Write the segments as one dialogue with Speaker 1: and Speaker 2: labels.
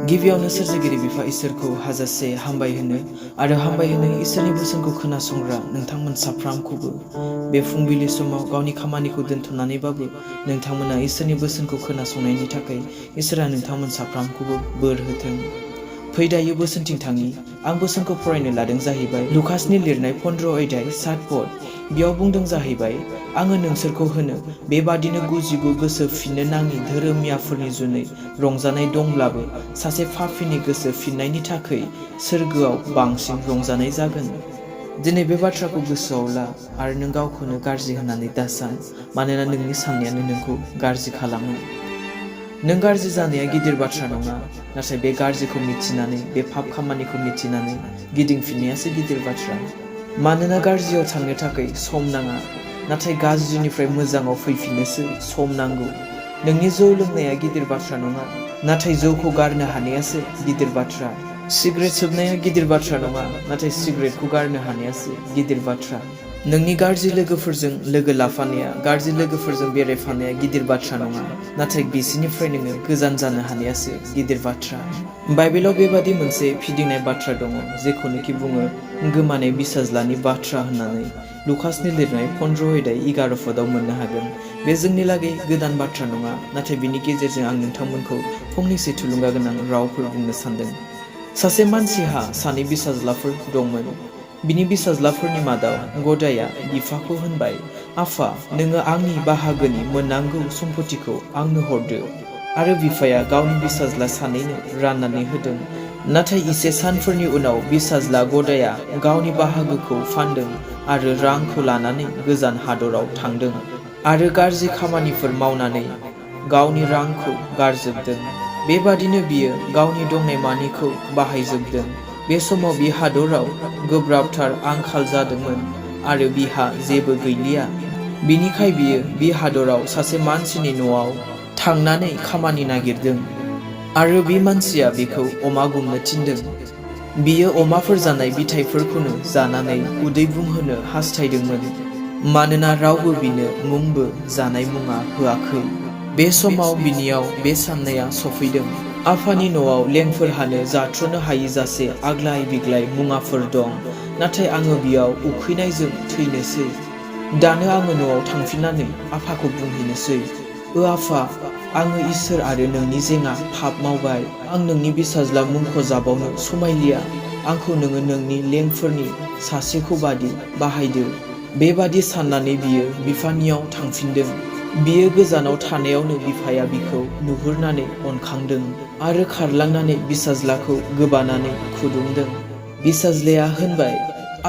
Speaker 1: गिबियावनो सोरजिगिरि बिफा इसोरखौ हाजासे हामबाय होनो आरो हामबाय होनो इसोरनि बोसोनखौ खोनासंग्रा नोंथांमोन साफ्रामखौबो बे फुंबिलि समाव गावनि खामानिखौ दोनथ'नानैबाबो नोंथांमोना इसोरनि बोसोनखौ खोनासंनायनि थाखाय इसोरा नोंथांमोन साफ्रामखौबो बोर होथों। फै दायो बोसोनथिं थाङि। आं बोसोनखौ फरायनो लादों जाहैबाय लुकासनि लिरनाय 15 अध्याय 7 पद। बेयाव बुंदों जाहैबाय आङो नोंसोरखौ होनो बेबादिनो गुजिगु गोसो फिननो नाङि धोरोमियाफोरनि जुनै रंजानाय दंब्लाबो सासे पापीनि गोसो फिननायनि थाखाय सोरगोआव बांसिन रंजानाय जागोन। दिनै बे बाथ्राखौ गोसोआव ला आरो नों गावखौनो गाज्रि होननानै दासान, मानोना नोंनि साननायानो नोंखौ गाज्रि खालामो। नों गाज्रि जानाया गिदिर बाथ्रा नङा, नाथाय बे गाज्रिखौ मिथिनानै बे पाप खामानिखौ मिथिनानै गिदिंफिननायासो गिदिर बाथ्रा। मानोना गाज्रियाव थांनो थाखाय सम नाङा, नाथाय गाज्रिनिफ्राय मोजाङाव फैफिननोसो सम नांगौ। नोंनि जौ लोंनाया गिदिर बाथ्रा नङा, नाथाय जौखौ गारनो हानायासो गिदिर बाथ्रा। सिगारेट सोबनाया गिदिर बाथ्रा नङा, नाथाय सिगारेटखौ गारनो हानायासो गिदिर बाथ्रा। नोंनि गाज्रि लोगोफोरजों लोगो लाफानाया, गाज्रि लोगोफोरजों बेरायफानाया गिदिर बाथ्रा नङा, नाथाय बिसोरनिफ्राय नोङो गोजान जानो हानायासो गिदिर बाथ्रा। बाइबेलाव बेबादि मोनसे फिदिंनाय बाथ्रा दङ, जेखौनोखि बुङो गोमानाय बिसाज्लानि बाथ्रा होननानै। लुकासनि लिरनाय 15 अध्याय 11 पदआव मोननो हागोन। बे जोंनि लागै गोदान बाथ्रा नङा, नाथाय बिनि गेजेरजों आं नोंथांमोनखौ फंनैसो थुलुंगा गोनां रावफोर बुंनो सानदों। सासे मानसिहा सानै बिसाज्लाफोर दंमोन। बिनि बिसाज्लाफोरनि मादाव गदाया बिफाखौ होनबाय, आफा, नोङो आंनि बाहागोनि मोननांगौ सम्पथिखौ आंनो हरदो। आरो बिफाया गावनि बिसाज्ला सानैनो राननानै होदों। नाथाय इसे सानफोरनि उनाव बिसाज्ला गदाया गावनि बाहागोखौ फानदों आरो रांखौ लानानै गोजान हादराव थांदों आरो गाज्रि खामानिफोर मावनानै गावनि रांखौ गारजोबदों। बेबादिनो बियो गावनि दंनाय मानिखौ बाहायजोबदों। बे समाव बे हादराव गोब्राबथार आंखाल जादोंमोन आरो बिहा जेबो गैलिया। बिनिखाय बियो बे हादराव सासे मानसिनि न'आव थांनानै खामानि नागिरदों आरो बे मानसिया बिखौ अमा गुमनो थिनदों। बियो अमाफोर जानाय बिथाइफोरखौनो जानानै उदै बुंहोनो हास्थायदोंमोन, मानोना रावबो बिनो मुंबो जानाय मुङा होआखै। बे समाव बिनियाव बे साननाया सफैदों, आफानि न'आव लेंफोरहानो जाथ्र'नो हायिजासे आग्लाय बिग्लाय मुवाफोर दं, नाथाय आङो बेयाव उखैनायजों थैनोसै। दानो आङो न'आव थांफिननानै आफाखौ बुंहैनोसै, आफा, आङो इसोर आरो नोंनि जेङा पाप मावबाय। आं नोंनि बिसाज्ला मुंख'जाबावनो समायलिया। आंखौ नोङो नोंनि लेंफोरनि सासेखौ बादि बाहायदो। बेबादि साननानै बियो बिफानियाव थांफिनदों। बियो गोजानाव थानायावनो बिफाया बिखौ नुहुरनानै अनखांदों आरो खारलांनानै बिसाज्लाखौ गोबानानै खुदुमदों। बिसाज्लाया होनबाय,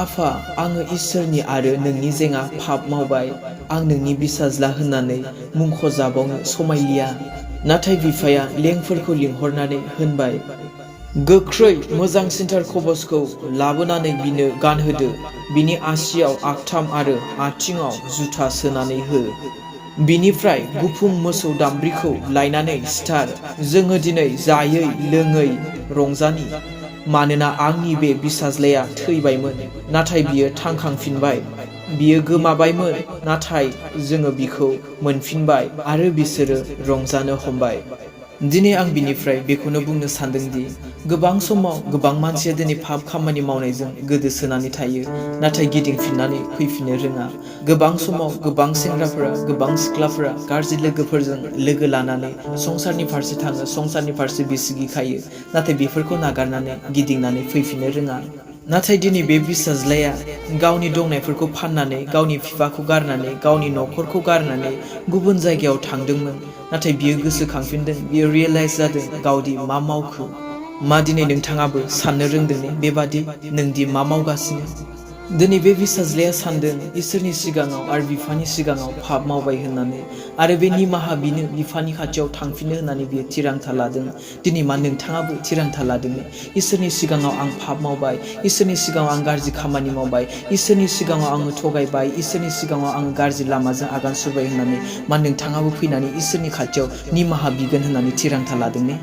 Speaker 1: आफा, आङो इसोरनि आरो नोंनि जेङा पाप मावबाय। आं नोंनि बिसाज्ला होननानै मुंख'जाबावनो समायलिया। नाथाय बिफाया लेंफोरखौ लिंहरनानै होनबाय, गोख्रै मोजां सिन्थार कबसखौ लाबोनानै बिनो गानहोदो। बिनि आसियाव आगथाम आरो आथिङाव जुथा सोनानै हो। बिनिफ्राय गुफुं मोसौ दामब्रिखौ लायनानै सिथार। जोङो दिनै जायै लोङै रंजानि, मानोना आंनि बे बिसाज्लाया थैबायमोन, नाथाय बियो थांखांफिनबाय। बियो गोमाबायमोन, नाथाय जोङो बिखौ मोनफिनबाय आरो बिसोरो रंजानो हमबाय। दिनै आं बिनिफ्राय बेखौनो बुंनो सानदोंदि गोबां समाव गोबां मानसिया दिनै पाप खामानि मावनायजों गोदोसोनानै थायो, नाथाय गिदिंफिननानै फैफिननो रोङा। गोबां समाव गोबां सेंग्राफोरा, गोबां सिख्लाफोरा गाज्रि लोगोफोरजों लोगो लानानै संसारनि फारसे थाङो, संसारनि फारसे बिसिगिखायो, नाथाय बेफोरखौ नागारनानै गिदिंनानै फैफिननो रोङा। नाथाय दिनै बे बिसाज्लाया गावनि दंनायफोरखौ फाननानै, गावनि बिफाखौ गारनानै, गावनि न'खरखौ गारनानै गुबुन जायगायाव थांदोंमोन, नाथाय बियो गोसोखांफिनदों, बियो रियेलाइज जादों गावदि मा मावखो। मा दिनै नोंथाङाबो साननो रोंदों ने बेबादि नोंदि मा मावगासिनो? दिनै बे बिसाज्लाया सानदों इसोरनि सिगाङाव आरो बिफानि सिगाङाव पाप मावबाय होननानै, आरो बे निमाहा बिनो बिफानि खाथियाव थांफिनो होननानै बियो थिरांथा लादों। दिनै मा नोंथाङाबो थिरांथा लादों ने? इसोरनि सिगाङाव आं पाप मावबाय, इसोरनि सिगाङाव आं गाज्रि खामानि मावबाय, इसोरनि सिगाङाव आङो थगायबाय, इसोरनि सिगाङाव आङो गाज्रि लामाजों आगान सुरबाय होननानै मा नोंथाङाबो फैनानै इसोरनि खाथियाव निमाहा बिगोन होननानै थिरांथा लादों ने?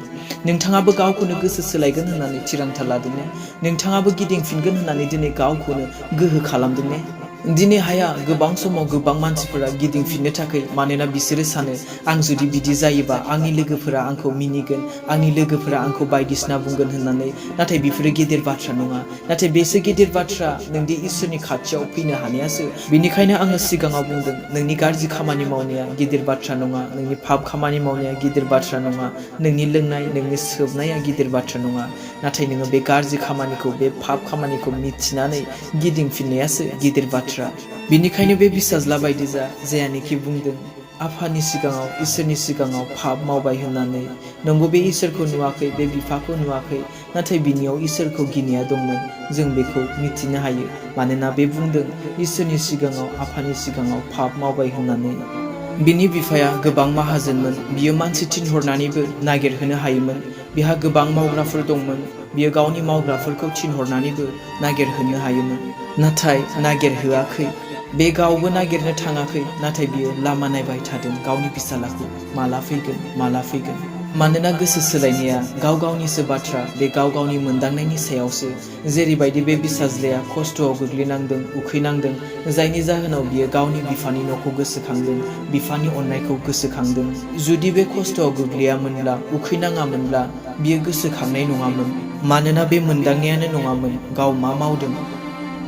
Speaker 1: नोंथाङाबो गावखौनो गोसो सोलायगोन होननानै थिरांथा लादों ने? नोंथाङाबो गिदिंफिनगोन होननानै दिनै गावखौनो गोहो खालामदों ने? दिनै हाया गोबां समाव गोबां मानसिफोरा गिदिंफिननो थाखाय मानोना बिसोरो सानो आं जुदि बिदि जायोबा आंनि लोगोफोरा आंखौ मिनिगोन आंनि लोगोफोरा आंखौ बायदिसिना बुंगोन होननानै नाथाय बेफोरो गेदेर बाथ्रा नङा नाथाय बेसो गेदेर बाथ्रा नोंदि इसोरनि खाथियाव फैनो हानायासो बेनिखायनो आङो सिगाङाव बुंदों नोंनि गाज्रि खामानि मावनाया गिदिर बाथ्रा नङा नोंनि पाप खामानि मावनाया गिदिर बाथ्रा नङा नोंनि लोंनाय नोंनि सोबनाया गिदिर बाथ्रा नङा नाथाय नोङो बे गाज्रि खामानिखौ बे पाप खामानिखौ मिथिनानै गिदिंफिननायासो गिदिर बाथ्रा बिनिखायनो बे बिसाज्ला बायदि जायानोखि बुंदों आफानि सिगाङाव इसोरनि सिगाङाव पाप मावबाय होननानै नंगौ बे इसोरखौ नुवाखै बे बिफाखौ नुवाखै नाथाय बिनियाव इसोरखौ गिनाया दंमोन जों बेखौ मिथिनो हायो मानोना बे बुंदों इसोरनि सिगाङाव आफानि सिगाङाव पाप मावबाय होननानै बिनि बिफाया गोबां माहाजोनमोन बियो मानसि थिनहरनानैबो नागिरहोनो हायोमोन बिहा गोबां मावग्राफोर दंमोन बियो गावनि मावग्राफोरखौ थिनहरनानैबो नागिरहोनो हायोमोन नाथाय नागिरहोआखै बे गावबो नागिरनो थाङाखै नाथाय बियो लामा नायबाय थादों गावनि फिसालाखौ माला फैगोन मानोना गोसो सोलायनाया गाव गावनिसो बाथ्रा बे गाव गावनि मोनदांनायनि सायावसो जेरैबायदि बे बिसाज्लाया खस्थ'आव गोग्लैनांदों उखैनांदों जायनि जाहोनाव बियो गावनि बिफानि न'खौ गोसोखांदों बिफानि अननायखौ गोसोखांदों जुदि बे खस्थ'आव गोग्लैयामोनब्ला उखैनाङामोनब्ला बियो गोसोखांनाय नङामोन मानोना बे मोनदांनायानो नङामोन गाव मा मावदों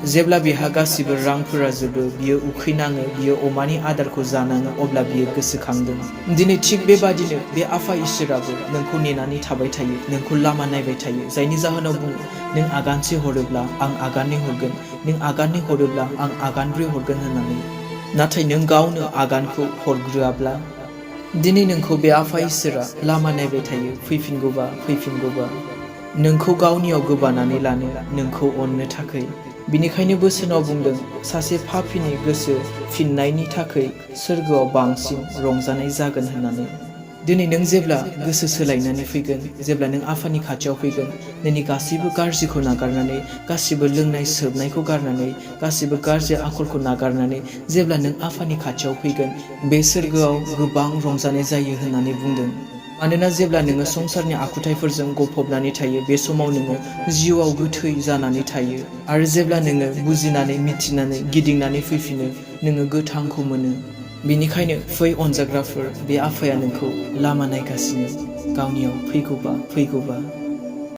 Speaker 1: जेब्ला बिहा गासिबो रांफोरा जोबो बियो उखैनाङो बियो अमानि आदारखौ जानाङो अब्ला बियो गोसोखांदों दिनै थिग बेबादिनो बे आफा इसोराबो नोंखौ नेनानै थाबाय थायो नोंखौ लामा नायबाय थायो जायनि जाहोनाव बुङो नों आगानसे हरोब्ला आं आगाननै हरगोन नों आगाननै हरोब्ला आं आगानब्रै हरगोन होननानै नाथाय नों गावनो आगानखौ हरग्रोआब्ला दिनै नोंखौ बे आफा इसोरा लामा नायबाय थायो फैफिनगौबा नोंखौ गावनियाव गोबानानै लानो नोंखौ अननो थाखाय बिनिखायनो बोसोनाव बुंदों सासे पापीनि गोसो फिननायनि थाखाय सोरगोआव बांसिन रंजानाय जागोन होननानै दिनै नों जेब्ला गोसो सोलायनानै फैगोन जेब्ला नों आफानि खाथियाव फैगोन नोंनि गासैबो गाज्रिखौ नागारनानै गासिबो लोंनाय सोबनायखौ गारनानै गासिबो गाज्रि आखलखौ नागारनानै जेब्ला नों आफानि खाथियाव फैगोन बे सोरगोआव गोबां रंजानाय जायो होननानै बुंदों मानोना जेब्ला नोङो संसारनि आखुथायफोरजों गफबनानै थायो बे समाव नोङो जिउआव गोथै जानानै थायो आरो जेब्ला नोङो बुजिनानै मिथिनानै गिदिंनानै फैफिनो नोङो गोथांखौ मोनो बेनिखायनो फै अनजाग्राफोर बे आफाया नोंखौ लामा नायगासिनो गावनियाव फैगौबा